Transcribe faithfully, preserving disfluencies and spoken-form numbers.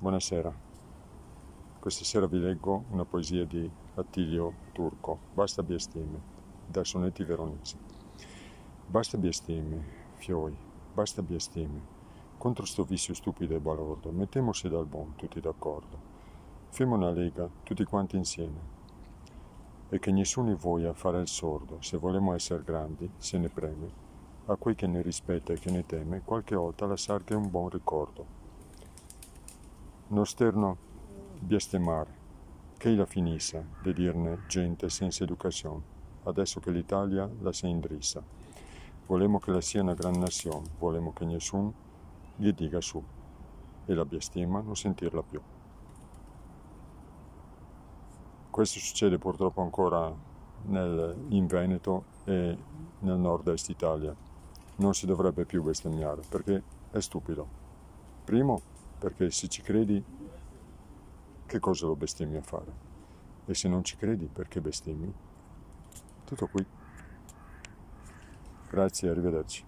Buonasera. Questa sera vi leggo una poesia di Attilio Turco, Basta biasteme, da Sonetti Veronesi. Basta biasteme, fioi, basta biasteme. Contro sto vizio stupido e balordo, mettemose dal bon tuti d'acordo. Femo na lega, tuti quanti insieme. E che nesuni voia fare el sordo, se volemo eser grandi, se ne preme, a quei che ne rispeta e che ne teme, qualche olta lasarghe un bon ricordo. No sterno biastemar, che i la finisa de dirne gente sensa educasion, adeso che l'Italia la se indrisa. Volemo che la sia na gran nasion, volemo che nesun ghe diga su, e la biastema no sentirla più. Questo succede purtroppo ancora nel, in Veneto e nel nord-est Italia. Non si dovrebbe più bestemmiare, perché è stupido. Primo, perché se ci credi, che cosa lo bestemmi a fare? E se non ci credi, perché bestemmi? Tutto qui. Grazie, arrivederci.